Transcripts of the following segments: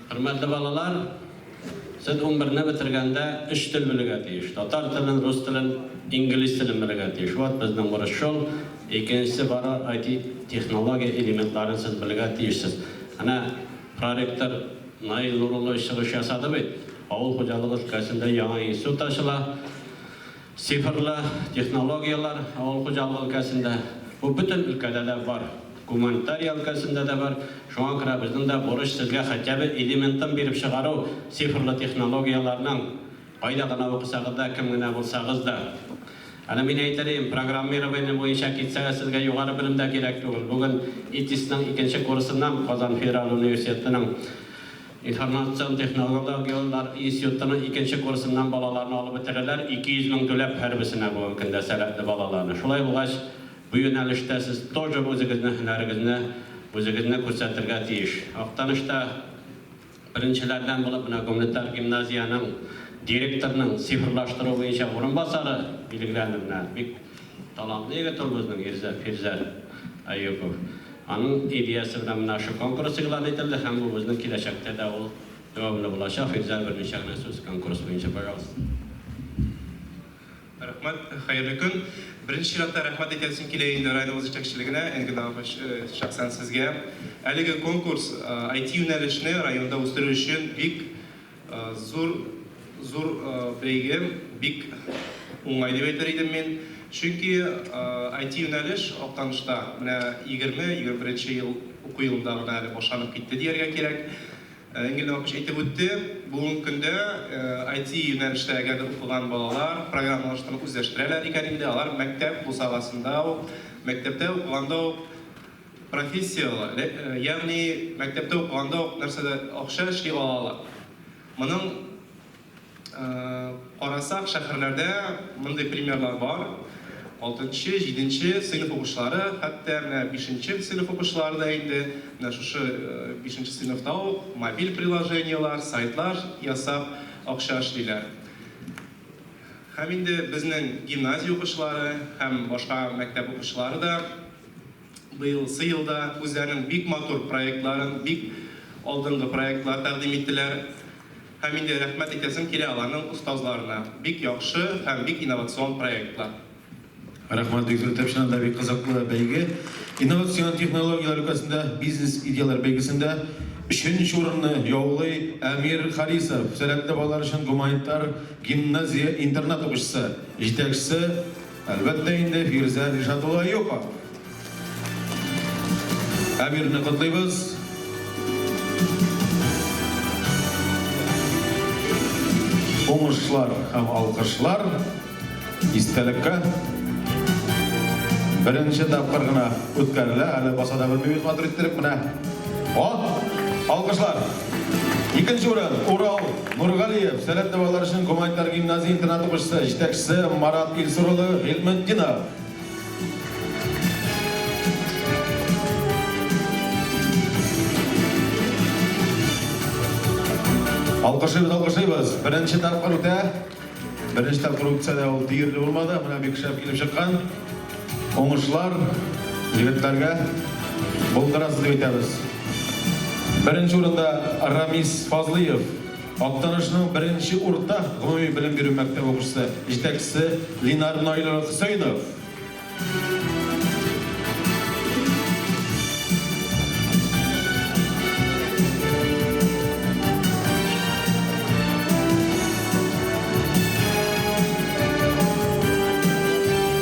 Хөрмәтле балалар, сез унберне бетергәндә өч тел белергә тиеш. Татар телен, рус телен, инглиз телен белергә тиеш. Вот безнең бурыч шул. Икенчесе бары IT технология элементларын сез белергә тиешсез. Әнә проректор Наил Нуруллович чыгыш ясады бит. Авыл хуҗалыгы өлкәсендә яңа институт ачыла. Цифрлы технологияләр авыл хуҗалыгы өлкәсендә, бу бөтен өлкәдә дә бар. Гуманитария өлкәсендә дә бар. Шуңа күрә безнең дә бурыч сезгә хотя бы элементын биреп чыгару цифрлы технологияләрнең, кайда гына укысагыз да, кем генә булсагыз да. Әле мин әйтер идем, программирование буенча китсәгез, сезгә югары белем дә кирәк түгел. Бүген ИТИСның икенче курсыннан Казан федераль университетының Информацион технологияләр институтының икенче курсыннан балаларны алып бетерәләр, 200 мең түләп һәрбесенә бүгенге көндә сәләтле балаларны. Шулай булгач, бу юнәлештә сез тоже үзегезне һөнәрегезне, үзегезне күрсәтергә тиеш. Актанышта беренчеләрдән булып менә гуманитар гимназиянең директорының цифрлаштыру буенча урынбасары билгеләнде менә. Бик талантлы егет ул безнең Ирзә, Фирзәр Әюпов. Аның идеясе белән менә шушы конкурс игълан ителде һәм бу безнең киләчәктә дә ул дәвамлы булачак. Фирзәр, берничә генә сүз конкурс буенча, пожалуйста. Рәхмәт, хәерле көн. Беренче чиратта рәхмәт әйтәсем килә инде районыбыз җитәкчелегенә, Энгель Нагафович, шәхсән сезгә. Әлеге конкурс IT юнәлешне районда үстерү өчен бик Зур, зур бәйге, бик уңай дип әйтер идем мин. Чөнки IT юнәлеш Актанышта менә 20, 21 ел уку елында гына әле башланып китте дияргә кирәк. Энгель Навапович әйтеп үтте, бүгенге көндә IT юнәлештә әгәр дә укыган балалар программалаштыруны үзләштерәләр икән инде, алар мәктәп бусагасында ук, мәктәптә укыганда ук Профессия ала, ягъни мәктәптә укыганда ук нәрсәдә акча эшли алалар. Моның карасак, шәһәрләрдә мондый примерлар бар. Алтынчы, җиденче сыйныф укучылары, хәтта менә бишенче сыйныф укучылары да инде менә шушы бишенче сыйныфта ук мобиль приложениелар, сайтлар ясап акча эшлиләр. Һәм инде безнең гимназия укучылары һәм башка мәктәп укучылары да Быелгысы елда үзләренең бик матур проектларын, бик алдынгы проектлар тәкъдим иттеләр. Һәм инде рәхмәт әйтәсем килә аларның остазларына. Бик яхшы һәм бик инновацион проектлар. Рәхмәт, бик зур итеп, чыннан да бик кызыклы бәйге. Инновацион технологияләр өлкәсендә бизнес-идеяләр бәйгесендә өченче урынны яулый Әмир Харисов, сәләтле балалар өчен гуманитар гимназия-интернат укучысы, җитәкчесе, Әлбәттә инде, Фирзә Ришат улы Аюпов. Әмирне котлыйбыз. Уңышлар һәм алкышлар истәлеккә. Беренче тапкыр гына үткәрелә, әле баса да белмибез матур иттереп, менә. О! Алкышлар! Икенче урын, Урал Нургалиев, Сәләтле балалар өчен гуманитар гимназия интернат укучысы, җитәкчесе Марат Илсур улы Гыйльметдинов. Алкышлыйбыз, алкышлыйбыз. Беренче тапкыр үтә. Беренче тапкыр үтсә дә ул төерле булмады. Менә бик шәп килеп чыккан. Уңышлар егетләргә, булдырасыз дип әйтәбез. Беренче урында Рамис Фазлыев, Актанышның беренче урта гомуми белем бирү мәктәбе укучысы, җитәкчесе Линар Наил улы Хөсәенов.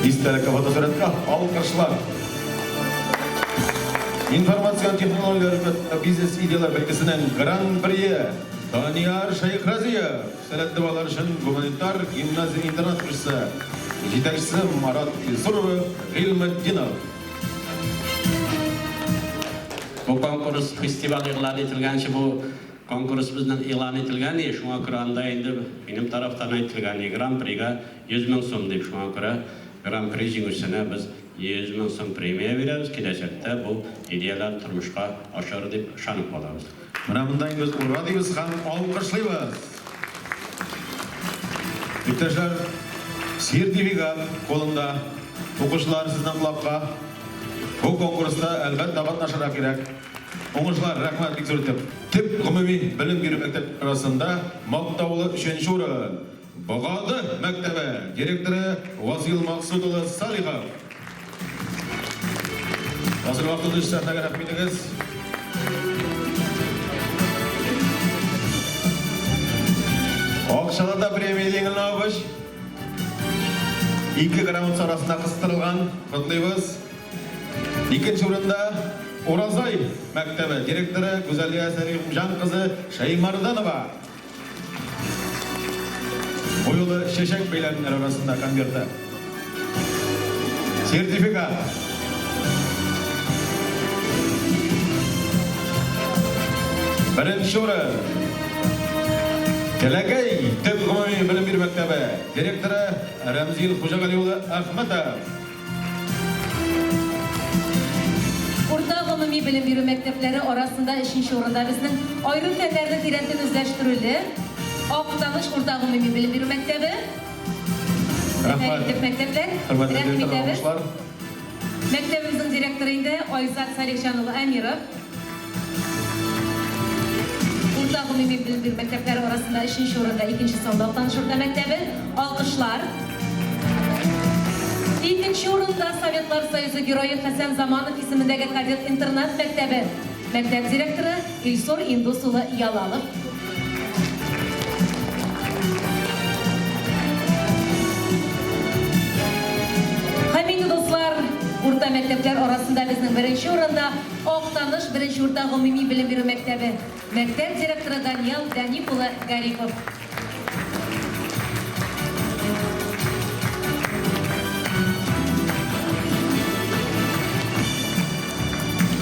Истәлеккә фотосурәткә алкышлар. Информацион технологияләр өлкәсендә бизнес идеяләр бәйгесенең гран-прие Данияр Шәйхразиев, сәләтле балалар өчен гуманитар гимназия-интернат укучысы, җитәкчесе Марат Илсур улы Гыйльметдинов. Бу конкурс фестиваль игълан ителгәнче бу конкурс безнең игълан ителгән и, шуңа күрә анда инде минем тарафтан әйтелгән и, гран-прига 100 мең сум дип, шуңа күрә гран-при җиңүчесенә без 100 мең сум премия бирәбез, киләчәктә бу идеяләрне тормышка ашырыр дип ышанып калабыз. Менә монда инде без ура дибез һәм алкышлыйбыз. Иптәшләр, сертификат кулында. Укучылар, сезнең колакка. Бу конкурста, әлбәттә, катнашырга кирәк. Уңышлар, рәхмәт бик зур итеп. Төп гомуми белем бирү мәктәпләре арасында мактаулы өченче урын, Богады мәктәбе, директоры Вазыйл Максут улы Салихов. Вазыйл Максутович, сәхнәгә рәхим итегез. Акчалата премия Җиңел Навыч. Ике грамотасы арасында кыстырылган. Котлыйбыз. Икенче урында Уразай мәктәбе директоры Гүзәлия Сәлимҗан кызы Шәймарданова. Бу юлы чәчәк бәйләмнәре арасында конверты. Сертификат. Беренче урын. Теләкәй төп гомуми белем бирү мәктәбе директоры Рәмзил Хуҗагали улы Әхмәтов. Урта гомуми белем бирү мәктәпләре арасында өченче урында безнең аерым фәннәрне тирәнтен үзләштерүле Актаныш урта гомуми белем бирү мәктәбе. Рәхмәт. Төп мәктәпләр. Хөрмәтле Рәхим директор, итәбез. уңышлар. Мәктәбебезнең директоры инде Айзат Салихҗан улы Әмиров. Урта гомуми белем бирү мәктәпләре арасында өченче урында икенче санлы Актаныш урта мәктәбе. Алкышлар. Икенче урында Советлар Союзы Герое Хәсән Заманов исемендәге кадет интернат мәктәбе. Мәктәп директоры Илсур Индус улы Ялалов. Һәм инде, дуслар, урта мәктәпләр арасында безнең беренче урында Актаныш беренче урта гомуми белем бирү мәктәбе. Мәктәп директоры Даниял Дәнип улы Гарипов.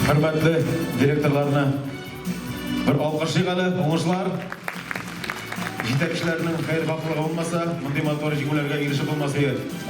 Хөрмәтле директорларны бер алкышлыйк әле, уңышлар. Җитәкчеләрнең хәер-хакылыгы булмаса, мондый матур җиңүләргә ирешеп булмас иде.